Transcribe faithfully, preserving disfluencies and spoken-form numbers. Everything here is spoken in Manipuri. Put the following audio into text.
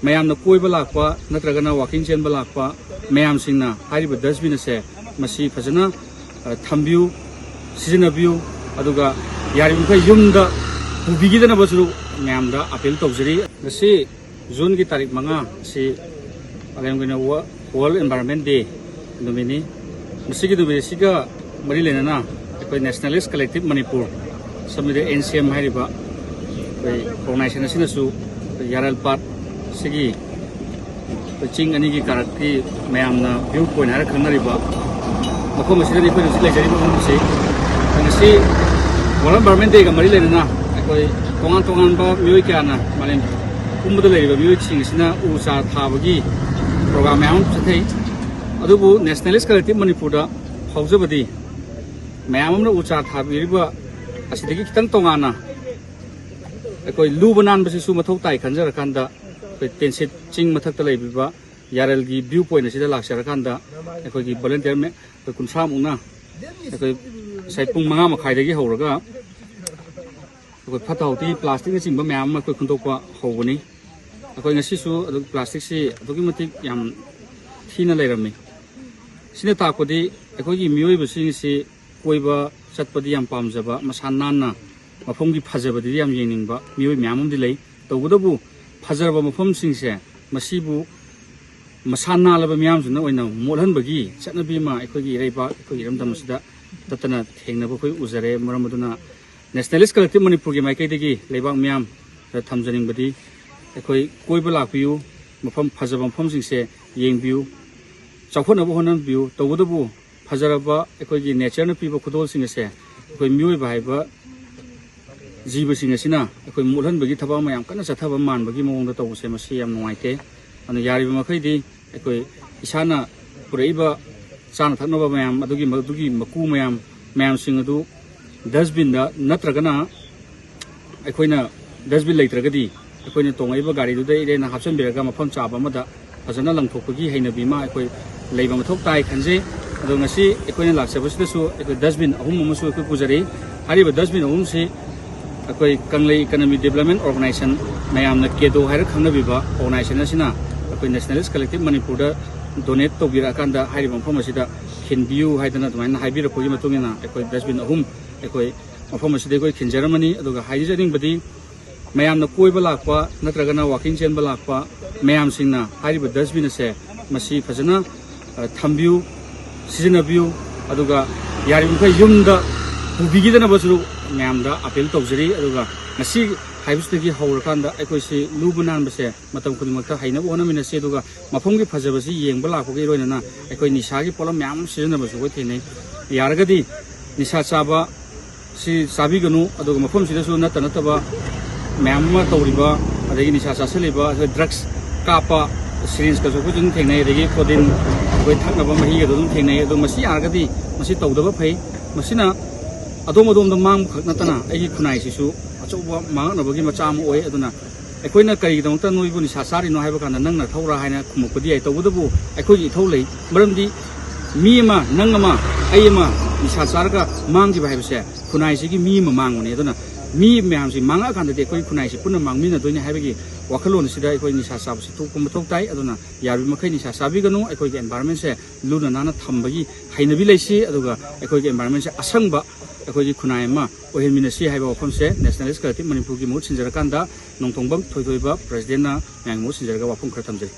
ꯃꯌꯥꯝꯅ ꯀꯣꯏꯕ ꯂꯥꯛꯄ ꯅꯠꯇ꯭ꯔꯒꯅ ꯋꯥꯀꯤꯡ ꯆꯦꯟꯕ ꯂꯥꯛꯄ ꯃꯌꯥꯝꯁꯤꯡꯅ ꯍꯥꯏꯔꯤꯕ ꯗꯁꯕꯤꯟ ꯑꯁꯦ ꯃꯁꯤ ꯐꯖꯅ, ꯑ, ꯊꯝꯕꯤꯌꯨ, ꯁꯤꯖꯤꯟꯅꯕꯤꯌꯨ꯫ ꯑꯗꯨꯒ ꯌꯥꯔꯤꯕꯃꯈꯩ ꯌꯨꯝꯗ ꯄꯨꯕꯤꯈꯤꯗꯅꯕꯁꯨ ꯃꯌꯥꯝꯗ ꯑꯥꯄꯤꯜ ꯇꯧꯖꯔꯤ꯫ ꯉꯁꯤ ꯖꯨꯟꯒꯤ ꯇꯥꯔꯤꯛ ꯃꯉꯥ ꯑꯁꯤ ꯃꯥꯂꯦꯝꯒꯤ ꯑꯣꯏꯅ ꯋꯥ-, World Environment Day ꯅꯨꯃꯤꯠꯅꯤ꯫ ꯃꯁꯤꯒꯤ ꯅꯨꯃꯤꯠ ꯑꯁꯤꯒ ꯃꯔꯤ ꯂꯩꯅꯅ ꯑꯩꯈꯣꯏ Nationalist Collective Manipur, ꯁꯝꯅ ꯑꯦꯟ ꯁꯤ ꯑꯦꯝ ꯍꯥꯏꯔꯤꯕ ꯑꯩꯈꯣꯏ organization ꯑꯁꯤꯅꯁꯨ ꯑꯩꯈꯣꯏ ꯌꯥꯔꯦꯜ ꯄꯥꯠ ꯁꯤꯒꯤ ꯑꯩꯈꯣꯏ ꯆꯤꯡ ꯑꯅꯤꯒꯤ ꯀꯥꯔꯛꯀꯤ ꯃꯌꯥꯝꯅ view point ꯍꯥꯏꯔ ꯈꯪꯅꯔꯤꯕ ꯃꯐꯝ ꯑꯁꯤꯗꯅꯤ ꯑꯩꯈꯣꯏꯅ ꯍꯧꯖꯤꯛ ꯂꯩꯖꯔꯤꯕ ꯃꯐꯝ ꯑꯁꯤ꯫ ꯉꯁꯤ World Environment Day ꯒ ꯃꯔꯤ ꯂꯩꯅꯅ ꯑꯩꯈꯣꯏ ꯇꯣꯉꯥꯟ ꯇꯣꯉꯥꯟꯕ ꯃꯤꯑꯣꯏ ꯀꯌꯥꯅ ꯃꯥꯂꯦꯝ ꯄꯨꯝꯕꯗ ꯂꯩꯔꯤꯕ ꯃꯤꯑꯣꯏꯁꯤꯡ ꯑꯁꯤꯅ ꯎ ꯆꯥꯔ ꯊꯥꯕꯒꯤ program ꯃꯌꯥꯝ ꯑꯃ ꯆꯠꯊꯩ꯫ ꯑꯗꯨꯕꯨ Nationalist Collective ꯃꯅꯤꯄꯨꯔꯗ ꯐꯥꯎꯖꯕꯗꯤ ꯃꯌꯥꯝ ꯑꯃꯅ ꯎ ꯆꯥꯔ ꯊꯥꯕꯤꯔꯤꯕ ꯑꯁꯤꯗꯒꯤ ꯈꯤꯇꯪ ꯇꯣꯉꯥꯟꯅ ꯑꯩꯈꯣꯏ ꯂꯨꯕ ꯅꯥꯟꯕꯁꯤꯁꯨ ꯃꯊꯧ ꯇꯥꯏ ꯈꯟꯖꯔꯀꯥꯟꯗ ꯑꯩꯈꯣꯏ ꯇꯦꯟꯁꯤꯠ ꯆꯤꯡ ꯃꯊꯛꯇ ꯂꯩꯕꯤꯕ ꯌꯥꯔꯦꯜꯒꯤ view point ꯑꯁꯤꯗ ꯂꯥꯛꯆꯔꯀꯥꯟꯗ ꯑꯩꯈꯣꯏꯒꯤ volunteer ꯃꯦ-, ꯑꯩꯈꯣꯏ ꯀꯨꯟꯊ꯭ꯔꯥꯃꯨꯛꯅ ꯑꯩꯈꯣꯏ ꯉꯁꯥꯏ ꯄꯨꯡ ꯃꯉꯥ ꯃꯈꯥꯏꯗꯒꯤ ꯍꯧꯔꯒ ꯑꯩꯈꯣꯏ ꯐꯠꯇ ꯍꯥꯎꯊꯤ, plastic ꯅꯆꯤꯡꯕ ꯃꯌꯥꯝ ꯑꯃ ꯑꯩꯈꯣꯏ ꯈꯨꯟꯗꯣꯛꯄ ꯍꯧꯕꯅꯤ꯫ ꯑꯩꯈꯣꯏ ꯉꯁꯤꯁꯨ ꯑꯗꯨ plastic ꯁꯤ ꯑꯗꯨꯛꯀꯤ ꯃꯇꯤꯛ ꯌꯥꯝ ꯊꯤꯅ ꯂꯩꯔꯝꯃꯤ꯫ ꯁꯤꯅ ꯇꯥꯛꯄꯗꯤ ꯑꯩꯈꯣꯏꯒꯤ ꯃꯤꯑꯣꯏꯕꯁꯤꯡꯁꯤ ꯀꯣꯏꯕ ꯆꯠꯄꯗꯤ ꯌꯥꯝ ꯄꯥꯝꯖꯕ, ꯃꯁꯥ ꯅꯥꯟꯅ ꯃꯐꯝꯒꯤ ꯐꯖꯕꯗꯨꯗꯤ ꯌꯥꯝ ꯌꯦꯡꯅꯤꯡꯕ ꯃꯤꯑꯣꯏ ꯃꯌꯥꯝ ꯑꯃꯗꯤ ꯂꯩ꯫ ꯇꯧꯕꯇꯕꯨ ꯐꯖꯔꯕ ꯃꯐꯝꯁꯤꯡꯁꯦ ꯃꯁꯤꯕꯨ ꯃꯁꯥ ꯅꯥꯜꯂꯕ ꯃꯤꯌꯥꯝꯁꯤꯅ ꯑꯣꯏꯅ ꯃꯣꯠꯍꯟꯕꯒꯤ ꯆꯠꯅꯕꯤ ꯑꯃ ꯑꯩꯈꯣꯏꯒꯤ ꯏꯔꯩꯄꯥꯛ, ꯑꯩꯈꯣꯏꯒꯤ ꯏꯔꯝꯗꯝ ꯑꯁꯤꯗ ꯇꯠꯇꯅ ꯊꯦꯡꯅꯕ ꯑꯩꯈꯣꯏ ꯎꯖꯔꯦ꯫ ꯃꯔꯝ ꯑꯗꯨꯅ Nationalist Collective ꯃꯅꯤꯄꯨꯔꯒꯤ ꯃꯥꯏꯀꯩꯗꯒꯤ ꯂꯩꯕꯥꯛ ꯃꯤꯌꯥꯝꯗ ꯊꯝꯖꯅꯤꯡꯕꯗꯤ ꯑꯩꯈꯣꯏ ꯀꯣꯏꯕ ꯂꯥꯛꯄꯤꯌꯨ, ꯃꯐꯝ ꯐꯖꯕ ꯃꯐꯝꯁꯤꯡꯁꯦ ꯌꯦꯡꯕꯤꯌꯨ, ꯆꯥꯎꯈꯠꯅꯕ ꯍꯣꯠꯅꯕꯤꯌꯨ꯫ ꯇꯧꯕꯇꯕꯨ ꯐꯖꯔꯕ ꯑꯩꯈꯣꯏꯒꯤ nature ꯅ ꯄꯤꯕ ꯈꯨꯗꯣꯜꯁꯤꯡ ꯑꯁꯦ ꯑꯩꯈꯣꯏ ꯃꯤꯑꯣꯏꯕ ꯍꯥꯏꯕ ꯖꯤꯕꯁꯤꯡ ꯑꯁꯤꯅ ꯑꯩꯈꯣꯏ ꯃꯨꯠꯍꯟꯕꯒꯤ ꯊꯕꯛ ꯑꯃ ꯌꯥꯝ ꯀꯟꯅ ꯆꯠꯊꯕ ꯃꯥꯟꯕꯒꯤ ꯃꯑꯣꯡꯗ ꯇꯧꯕꯁꯦ ꯃꯁꯤ ꯌꯥꯝ ꯅꯨꯡꯉꯥꯏꯇꯦ꯫ ꯑꯗꯨꯅ ꯌꯥꯔꯤꯕ ꯃꯈꯩꯗꯤ ꯑꯩꯈꯣꯏ ꯏꯁꯥꯅ ꯄꯨꯔꯛꯏꯕ ꯆꯥꯅ ꯊꯛꯅꯕ ꯃꯌꯥꯝ ꯑꯗꯨꯒꯤ, ꯑꯗꯨꯒꯤ ꯃꯀꯨ ꯃꯌꯥꯝ, ꯃꯌꯥꯝꯁꯤꯡ ꯑꯗꯨ dustbin ꯗ ꯅꯠꯇ꯭ꯔꯒꯅ ꯑꯩꯈꯣꯏꯅ dustbin ꯂꯩꯇ꯭ꯔꯒꯗꯤ ꯑꯩꯈꯣꯏꯅ ꯇꯣꯡꯉꯛꯏꯕ ꯒꯥꯔꯤꯗꯨꯗ ꯏꯔꯦꯟꯅ ꯍꯥꯞꯆꯤꯟꯕꯤꯔꯒ ꯃꯐꯝ ꯆꯥꯕ ꯑꯃꯗ ꯐꯖꯅ ꯂꯪꯊꯣꯛꯄꯒꯤ ꯍꯩꯅꯕꯤ ꯑꯃ ꯑꯩꯈꯣꯏ ꯂꯩꯕ ꯃꯊꯧ ꯇꯥꯏ ꯈꯟꯖꯩ꯫ ꯑꯗꯣ ꯉꯁꯤ ꯑꯩꯈꯣꯏꯅ ꯂꯥꯛꯆꯕꯁꯤꯗꯁꯨ ꯑꯩꯈꯣꯏ dustbin ꯑꯍꯨꯝ ꯑꯃꯁꯨ ꯑꯩꯈꯣꯏ ꯄꯨꯖꯔꯛꯏ꯫ ꯍꯥꯏꯔꯤꯕ dustbin ꯑꯍꯨꯝꯁꯤ ꯑꯩꯈꯣꯏ ꯀꯪꯂꯩ Economic Development Organization ꯃꯌꯥꯝꯅ ꯀꯦꯗꯣ ꯍꯥꯏꯔ ꯈꯪꯅꯕꯤꯕ ꯑꯣꯔꯒꯅꯥꯏꯖꯦꯁꯟ ꯑꯁꯤꯅ ꯑꯩꯈꯣꯏ Nationalist Collective ꯃꯅꯤꯄꯨꯔꯗ ꯗꯣꯅꯦꯠ ꯇꯧꯕꯤꯔꯛꯑꯀꯥꯟꯗ ꯍꯥꯏꯔꯤꯕ ꯃꯐꯝ ꯑꯁꯤꯗ ꯈꯤꯟꯕꯤꯌꯨ ꯍꯥꯏꯗꯅ ꯑꯗꯨꯃꯥꯏꯅ ꯍꯥꯏꯕꯤꯔꯛꯄꯒꯤ ꯃꯇꯨꯡ ꯏꯟꯅ ꯑꯩꯈꯣꯏ ꯗꯁꯕꯤꯟ ꯑꯍꯨꯝ ꯑꯩꯈꯣꯏ ꯃꯐꯝ ꯑꯁꯤꯗ ꯑꯩꯈꯣꯏ ꯈꯤꯟꯖꯔꯝꯃꯅꯤ꯫ ꯑꯗꯨꯒ ꯍꯥꯏꯖꯅꯤꯡꯕꯗꯤ, ꯃꯌꯥꯝꯅ ꯀꯣꯏꯕ ꯂꯥꯛꯄ ꯅꯠꯇ꯭ꯔꯒꯅ ꯋꯥꯀꯤꯡ ꯆꯦꯟꯕ ꯂꯥꯛꯄ ꯃꯌꯥꯝꯁꯤꯡꯅ ꯍꯥꯏꯔꯤꯕ ꯗꯁꯕꯤꯟ ꯑꯁꯦ ꯃꯁꯤ ꯐꯖꯅ, ꯑ, ꯊꯝꯕꯤꯌꯨ, ꯁꯤꯖꯤꯟꯅꯕꯤꯌꯨ꯫ ꯑꯗꯨꯒ ꯌꯥꯔꯤꯕꯃꯈꯩ ꯌꯨꯝꯗ ꯄꯨꯕꯤꯈꯤꯗꯅꯕꯁꯨ ꯃꯌꯥꯝꯗ ꯑꯥꯄꯤꯜ ꯇꯧꯖꯔꯤ꯫ ꯑꯗꯨꯒ ꯉꯁꯤ ꯍꯥꯏꯕꯁꯤꯗꯒꯤ ꯍꯧꯔꯀꯥꯟꯗ ꯑꯩꯈꯣꯏꯁꯤ ꯂꯨꯕ ꯅꯥꯟꯕꯁꯦ ꯃꯇꯝ ꯈꯨꯗꯤꯡꯃꯛꯇ ꯍꯩꯅꯕ ꯍꯣꯠꯅꯃꯤꯟꯅꯁꯤ꯫ ꯑꯗꯨꯒ ꯃꯐꯝꯒꯤ ꯐꯖꯕꯁꯤ ꯌꯦꯡꯕ ꯂꯥꯛꯄꯒ ꯂꯣꯏꯅꯅ ꯑꯩꯈꯣꯏ ꯅꯤꯁꯥꯒꯤ ꯄꯣꯠꯂꯝ ꯃꯌꯥꯝ ꯑꯃ ꯁꯤꯖꯤꯟꯅꯕꯁꯨ ꯑꯩꯈꯣꯏ ꯊꯦꯡꯅꯩ꯫ ꯌꯥꯔꯒꯗꯤ ꯅꯤꯁꯥ ꯆꯥꯕ ꯁꯤ ꯆꯥꯕꯤꯒꯅꯨ꯫ ꯑꯗꯨꯒ ꯃꯐꯝꯁꯤꯗꯁꯨ ꯅꯠꯇ ꯅꯠꯇꯕ ꯃꯌꯥꯝ ꯑꯃ ꯇꯧꯔꯤꯕ, ꯑꯗꯒꯤ ꯅꯤꯁꯥ ꯆꯥꯁꯤꯜꯂꯤꯕ, ꯑꯗꯨꯒ ꯗ꯭ꯔꯒꯁ ꯀꯥꯞꯄ, ꯁꯤꯔꯤꯟꯁꯀꯁꯨ ꯑꯩꯈꯣꯏ ꯑꯗꯨꯝ ꯊꯦꯡꯅꯩ, ꯑꯗꯒꯤ ꯀꯣꯗꯤꯟ, ꯑꯩꯈꯣꯏ ꯊꯛꯅꯕ ꯃꯍꯤꯒꯗꯣ ꯑꯗꯨꯝ ꯊꯦꯡꯅꯩ꯫ ꯑꯗꯣ ꯃꯁꯤ ꯌꯥꯔꯒꯗꯤ ꯃꯁꯤ ꯇꯧꯗꯕ ꯐꯩ꯫ ꯃꯁꯤꯅ ꯑꯗꯣꯝ ꯑꯗꯣꯝꯗ ꯃꯥꯡꯕ ꯈꯛ ꯅꯠꯇꯅ ꯑꯩꯒꯤ ꯈꯨꯟꯅꯥꯏꯁꯤꯁꯨ ꯑꯆꯧꯕ ꯃꯥꯡꯉꯛꯅꯕꯒꯤ ꯃꯆꯥꯛ ꯑꯃ ꯑꯣꯏ꯫ ꯑꯗꯨꯅ ꯑꯩꯈꯣꯏꯅ ꯀꯔꯤꯒꯤꯗꯃꯛꯇ ꯅꯣꯏꯕꯨ ꯅꯤꯁꯥ ꯆꯥꯔꯤꯅꯣ ꯍꯥꯏꯕ ꯀꯥꯟꯗ ꯅꯪ ꯅꯊꯧꯔꯥ ꯍꯥꯏꯅ ꯈꯨꯝꯃꯛꯄꯗꯤ ꯌꯥꯏ, ꯇꯧꯕꯇꯕꯨ ꯑꯩꯈꯣꯏꯒꯤ ꯏꯊꯧ ꯂꯩ꯫ ꯃꯔꯝꯗꯤ ꯃꯤ ꯑꯃ, ꯅꯪ ꯑꯃ, ꯑꯩ ꯑꯃ ꯅꯤꯁꯥ ꯆꯥꯔꯒ ꯃꯥꯡꯈꯤꯕ ꯍꯥꯏꯕꯁꯦ ꯈꯨꯟꯅꯥꯏꯁꯤꯒꯤ ꯃꯤ ꯑꯃ ꯃꯥꯡꯕꯅꯤ꯫ ꯑꯗꯨꯅ ꯃꯤ ꯃꯌꯥꯝꯁꯤ ꯃꯥꯡꯉꯛꯑꯀꯥꯟꯗꯗꯤ ꯑꯩꯈꯣꯏ ꯈꯨꯟꯅꯥꯏꯁꯤ ꯄꯨꯟꯅ ꯃꯥꯡꯃꯤꯟꯅꯗꯣꯏꯅꯤ ꯍꯥꯏꯕꯒꯤ ꯋꯥꯈꯜꯂꯣꯟ ꯑꯁꯤꯗ ꯑꯩꯈꯣꯏ ꯅꯤꯁꯥ ꯆꯥꯕꯁꯤ ꯊꯣꯛꯄ ꯃꯊꯧ ꯇꯥꯏ꯫ ꯑꯗꯨꯅ ꯌꯥꯔꯤꯕ ꯃꯈꯩ ꯅꯤꯁꯥ ꯆꯥꯕꯤꯒꯅꯨ꯫ ꯑꯩꯈꯣꯏꯒꯤ environment ꯁꯦ ꯂꯨꯅ ꯅꯥꯟꯅ ꯊꯝꯕꯒꯤ ꯍꯩꯅꯕꯤ ꯂꯩꯁꯤ꯫ ꯑꯗꯨꯒ ꯑꯩꯈꯣꯏꯒꯤ environment ꯁꯦ ꯑꯁꯪꯕ ꯑꯩꯈꯣꯏꯒꯤ ꯈꯨꯟꯅꯥꯏ ꯑꯃ ꯑꯣꯏꯍꯟꯃꯤꯟꯅꯁꯤ ꯍꯥꯏꯕ ꯋꯥꯐꯝꯁꯦ Nationalist Collective ꯃꯅꯤꯄꯨꯔꯒꯤ ꯃꯍꯨꯠ ꯁꯤꯟꯖꯔꯀꯥꯟꯗ ꯅꯣꯡꯊꯣꯡꯕꯝ ꯊꯣꯏꯊꯣꯏꯕ president ꯅ ꯃꯌꯥꯝꯒꯤ ꯃꯍꯨꯠ ꯁꯤꯟꯖꯔꯒ ꯋꯥꯐꯝ ꯈꯔ ꯊꯝꯖꯔꯤ꯫